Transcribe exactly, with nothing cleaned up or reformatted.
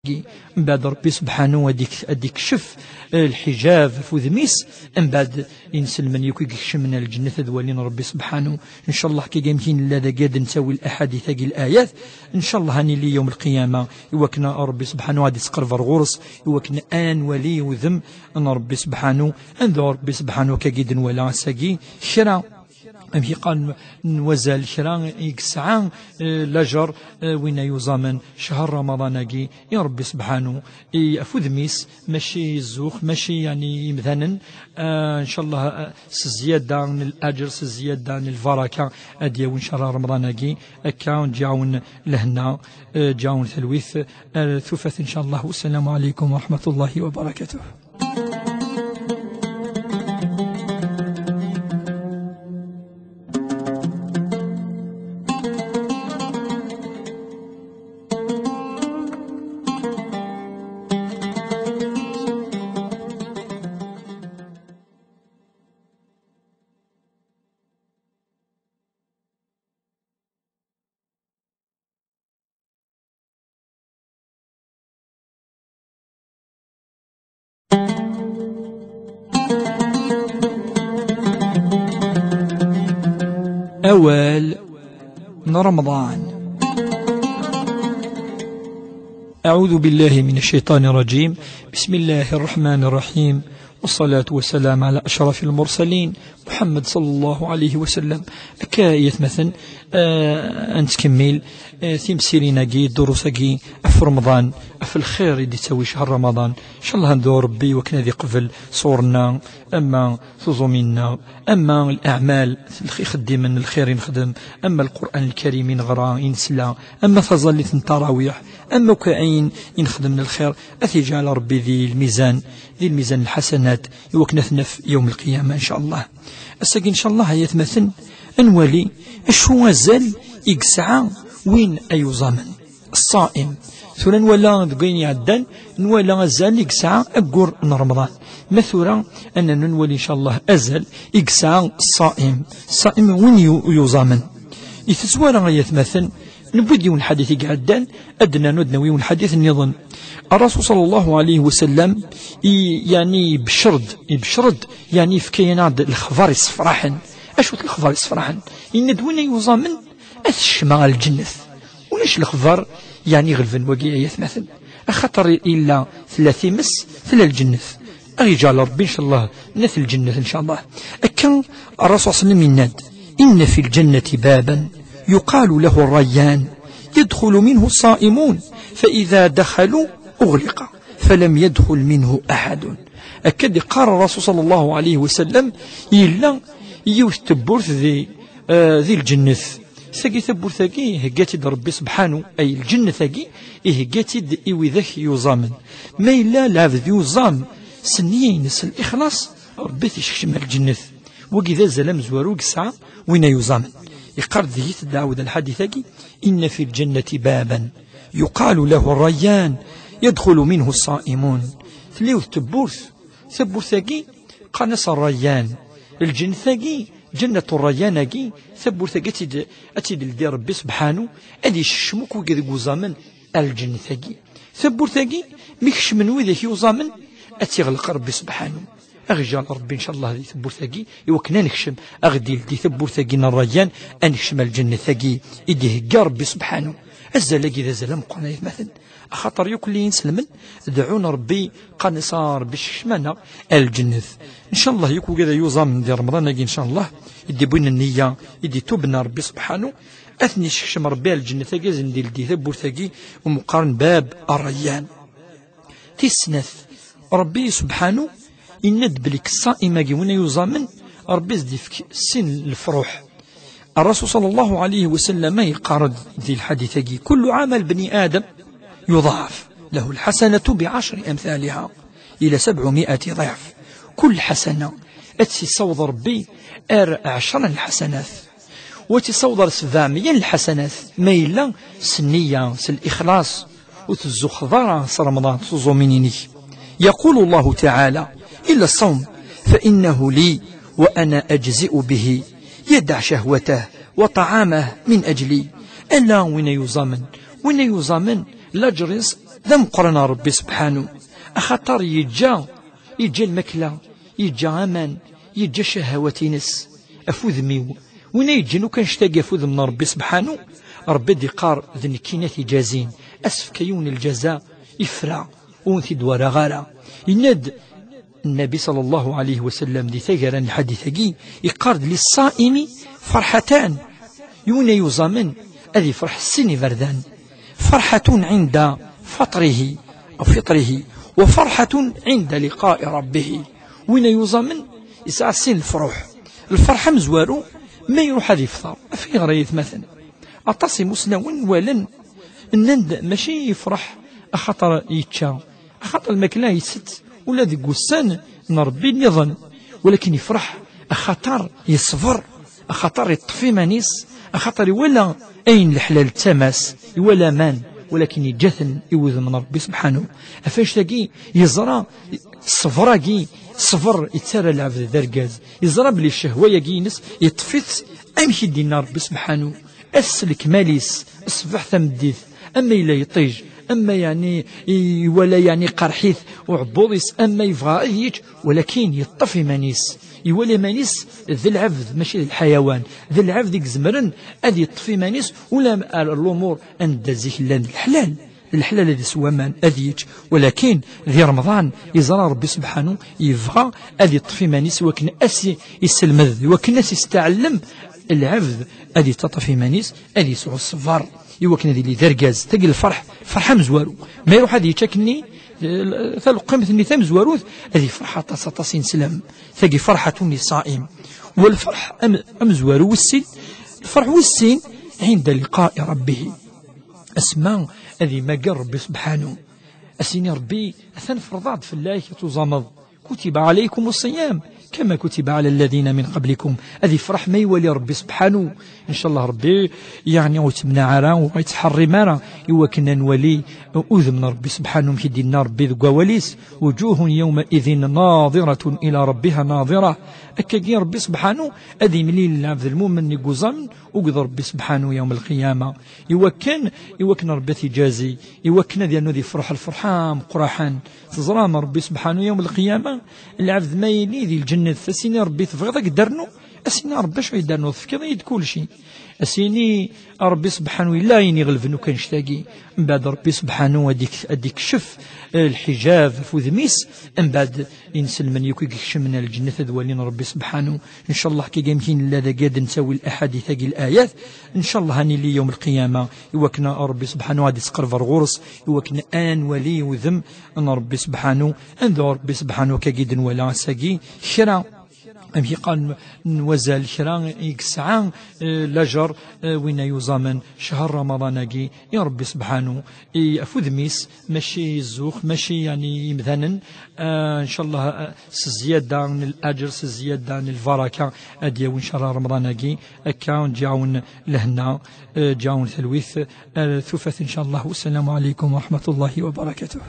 Mbeɛd Ṛebbi subḥanu ad ik-, ad ikcef, eh, lḥijab ɣef udem-is, mbeɛd inselmen yakk i ikecmen ar lǧennet ad walin Ṛebbi subḥanu. Ncallah kagi amek i nella dagi ad nettawi laḥadit-agi, layat, ncallah ad nili yawm lqiyama, i wakken Ṛebbi subḥanu ad ittqerreb ar ɣur-s, i wakken ad nwali udem n Ṛebbi subḥanu, anda Ṛebbi subḥanu akka i d-nwala ass-agi kra, amek yeqqar, n wazal kra i yesɛa, eh, lajer, eh, win ay yuẓamen ccher Ramaḍan-agi, i Ṛebbi subḥanu, i ɣef udem-is, mačči i zzux, mačči yeɛni i yimdanen, eh, ncallah, eh, s zzyada n lajer, s zzyada n lbaraka, ad yawi nchallah Ramaḍan-agi, akka ǧǧiɣ-awen lehna, eh, ǧǧiɣ-awen talwit, eh, tufat ncallah. Wassalamu ɛalaykum wa raḥmatullahi wa barakatuh. Awal n Remḍan. أعوذ بالله من الشيطان الرجيم. بسم الله الرحمن الرحيم. والصلاة والسلام على أشرف المرسلين محمد صلى الله عليه وسلم. Akka, ay atmaten, eh, ad nettkemmil, eh, timsirin-agi, ddurus-agi, ɣef Remḍan, ɣef lxir i d-yettawi ccher Ramaḍan. Ncallah ad nedɛu Ṛebbi i wakken ad iqbel ṣṣur-nneɣ, ama tiẓumin-nneɣ, ama leɛmal, ixeddimen n lxir i nexdem, ama Lqur'an Lkarim i neɣra, i nesla, ama taẓallit n ttarawiḥ, ama akk ayen i nexdem n lxir, ad t-yeǧɛel Ṛebbi di lmizan, di lmizan n lḥasanat, i wakken ad t-naf yawm lqiyama, ncallah. Ass-agi, ncallah, ay atmaten, ad nwali acu azal i yesɛa win ay yuẓamen, ṣṣaim. Tura nwala deg wayen iɛeddan, nwala azal i yesɛa aggur n Remḍan. Ma tura, ad nernu nwali, ncallah, azal i yesɛa ṣṣaim. Ṣṣaim, win yu-, yuẓamen. Di tazwara, ay atmaten, newwi-d yiwen lḥadit i iɛeddan, ad d-nernu ad d-nawi yiwen lḥadit nniḍen. Ṛṛasul ṣalla Llahu ɛalayhi wa sallam, i, yeɛni, ibeccer-d, ibeccer-d, yeɛni, yefka-yaneɣ-d lexbar issefraḥen. Acu-t lexbar issefraḥen? Yenna-d win ay yuẓamen ad t-kecmeɣ ɣer lǧennet. Ulac lexbar, yeɛni, iɣelben wagi, ay atmaten. Axaṭer illa tella times, tella lǧennet. Ad ɣ-yeǧɛel Ṛebbi, ncallah, n at lǧennet, ncallah. Akka, ṛṛasul ṣalla Llahu ɛalayhi wa sallam yenna-d: إن في الجنة بابا يقال له الريان يدخل منه الصائمون فإذا دخلوا أغلق فلم يدخل منه أحد. Akka d-iqqar ṛṛasul ṣalla Llahu ɛalayhi wa sallam, yella yiwet n tewwurt di, eh, di lǧennet. Tagi tawwurt-agi, ihegga-tt-id Ṛebbi subḥanu, ay lǧennet-agi, ihegga-tt-id i widak yuẓamen. Ma yella lɛebd yuẓam s nniya-ines, s lixlaṣ, Ṛebbi ad t-isekcem ar lǧennet. Wagi d azal amezwaru i yesɛa win ay yuẓamen. Yeqqar-d deg-i, tedɛawed lḥadit-agi: إن في الجنة بابا يقال له الريان يدخل منه الصائمون. Tella yiwet n tewwurt, tawwurt-agi qqaren-as Ṛṛayyan. Lǧennet-agi, Ǧennat Ṛṛayyan-agi, tawwurt-agi ad tt-id-, ad tt-id-ildi Ṛebbi subḥanu, ad isekcem akk wigad i yuẓamen ar lǧennet-agi. Tawwurt-agi, mi kecmen widak yuẓamen, ad tt-iɣleq Ṛebbi subḥanu. Ad ɣ-iǧɛel Ṛebbi, ncallah, di tewwurt-agi, i wakken ad nekcem, ad ɣ-d-ildi tawwurt-agi n Ṛṛayyan, ad nekcem ar lǧennet-agi i d-ihegga Ṛebbi subḥanu. Azal-agi d azal ameqqran, ay atmaten. Axaṭer yakk lli inselmen deɛɛun Ṛebbi, qqaren-as: "A Ṛebbi, sekcem-aneɣ ar lǧennet." Ncallah, yakk wigad ay yuẓamen di Remḍan-agi, ncallah, i d-iwwin nniya, i d-ituben ar Ṛebbi subḥanu, ad ten-isekcem Ṛebbi ar lǧennet-agi, ad sen-d-ildi tawwurt-agi umi qqaren Bab Ṛṛayyan. Tis snat, Ṛebbi subḥanu yenna-d belli ṣṣaim-agi, win ay yuẓamen, Ṛebbi ad s-d-ifk sin lefṛuḥ. Ṛṛasul ṣalla Llahu ɛalayhi wa sallam yeqqar-d di lḥadit-agi: "كل عمل ابن آدم يضاعف له الحسنة بعشر أمثالها إلى سبعمائة ضعف." Kul ḥasana ad tt-issaweḍ Ṛebbi ar ɛecṛa n lḥasanat, u ad tt-issaweḍ ar sebɛemya n lḥasanat, ma yella s nniya, s lixlaṣ, ur tezzuxxeḍ ara s Remḍan, s uẓumin-inek. يقول الله تعالى: "إلا الصوم فإنه لي وأنا أجزئ به، يدع شهوته وطعامه من أجلي." Ala win ay yuẓamen, win ay yuẓamen, laǧer-is d ameqqran ɣer Ṛebbi sebḥanu, axaṭer yeǧǧa, yeǧǧa lmakla, yeǧǧa aman, yeǧǧa ccahawat-ines ɣef udem-iw. Win ay yeǧǧan akk annect-agi ɣef udem n Ṛebbi sebḥanu, Ṛebbi ad d-iqqar: "D nekkini ad t-iǧazin." Ad s-fkeɣ yiwen n lǧaza ifra, ur wen-t-id-waraɣ ara. Yenna-d Nnabi ṣallallahu ɛalayhi wa sallam di taggara n lḥadit-agi, yeqqar-d: "Lissaimi farḥatan." I win ay yuẓamen ad yefreḥ s sin iberdan: "Farḥatun ɛinda faṭrihi, aw fiṭrihi, wa farḥatun ɛinda liqa'i rabbihi." Win ay yuẓamen yesɛa sin lefruḥ. Lferḥ amezwaru ma iruḥ ad yefṭer. Af ayɣer ay atmaten? Aṭas imusnawen walan, nnan-d mačči yefreḥ axaṭer yečča, axaṭer lmakla itett ula deg wussan n Ṛebbi nniḍen, walakin yefreḥ axaṭer yeṣber, axaṭer yeṭṭef iman-is, axaṭer iwala ayen leḥlal d tama-s, iwala aman, walakin yeǧǧa-ten i wudem n Ṛebbi sebḥanu. Ɣef annect-agi yeẓra ṣṣber-agi, ṣṣber yettarra lɛebd d argaz, yeẓra belli ccehwa-agi-ines yeṭṭef-itt, amek i d-yenna Ṛebbi sebḥanu, ass s lekmal-is, ṣṣbeḥ tameddit, ama yella yeṭij, ama yeɛni iwala yeɛni qerḥ-it uɛebbuḍ-is, ama yebɣa ad yečč, walakin yeṭṭef iman-is. Iwala iman-is d lɛebd, mačči d lḥayawan. D lɛebd i izemren ad yeṭṭef iman-is ula ar lumuṛ anda zik llan d leḥlal. D leḥlal ad isew aman, ad yečč, walakin di Remḍan yeẓra Ṛebbi sebḥanu yebɣa ad yeṭṭef iman-is i wakken ad s-iselmed, i wakken ad s-isteɛlem lɛebd ad yettaṭṭef iman-is, ad yesɛu ṣṣber, i wakken ad yili d argaz. Tagi lferḥ, ferḥ amezwaru. Ma iruḥ ad yečč akkenni, eh, taleqqimt-nni tamezwarut, ad yefreḥ aṭas, aṭas ineslam. Tagi ferḥatun lissaim. Wa lferḥ am-, amezwaru wis sin, lferḥ wis sin, ɛinda liqa'i Ṛebbihi. Asma ad imager Ṛebbi sebḥanu. As-ini Ṛebbi: "Atan ferḍeɣ-d fell-ak ad tuẓameḍ. Kutiba ɛalaykum ṣṣiyam, kama kutiba ɛala lladina min qablikum." Ad ifreḥ ma iwali Ṛebbi sebḥanu. Ncallah Ṛebbi, yeɛni, ur ttemneɛ ara, ur yettḥerrim ara, i wakken ad nwali udem n Ṛebbi sebḥanu, amek i d-yenna Ṛebbi deg wawal-is: "Wujuhun yawma idin nadiratun ila ṛebbiha nadira." Akkagi Ṛebbi sebḥanu ad imlil lɛebd lmumen i yuẓamen, akked Ṛebbi sebḥanu yawm lqiyama. Iwakken, iwakken Ṛebbi ad t-iǧazi, iwakken ad yernu ad ifreḥ lferḥ ameqqraḥen. Teẓram Ṛebbi sebḥanu yawm lqiyama, lɛebd ma yili di lǧennet, as-ini Ṛebbi: "Tebɣiḍ ad k-d-rnu?" As-ini Ṛebbi: "Acu i d-rnu? Tefkiḍ-iyi-d kulci." As-ini Ṛebbi sebḥanu: "Yella ayen iɣelben akk annect-agi." Mbeɛd Ṛebbi sebḥanu ad ik-, ad ikcef, eh, lḥijab ɣef udem-is, mbeɛd inselmen yakk i ikecmen ar lǧennet ad walin Ṛebbi sebḥanu. Ncallah, kagi amek i nella dagi ad nettawi laḥadit-agi, layat, ncallah ad nili yawm lqiyama, iwakken Ṛebbi sebḥanu ad ittqerreb ar ɣur-s, iwakken ad nwali udem n Ṛebbi sebḥanu, anda Ṛebbi sebḥanu akkagi d-nwala ass-agi kra, amek i qqaren, n wazal kra i yesɛa, eh, lajer, eh, win ay yuẓamen ccher Ramaḍan-agi, i Ṛebbi sebḥanu, i ɣef udem-is, mačči i zzux, mačči yeɛni i yimdanen, eh, ncallah, eh, s zzyada n lajer, s zzyada n lbaraka, ad d-yawi ncallah Ramaḍan-agi, akka ad ɣ-iɛawen lehna, eh, ad ɣ-iɛawen talwit, eh, tufat ncallah. Wassalamu ɛalaykum wa rahmatullahi wa barakatuh.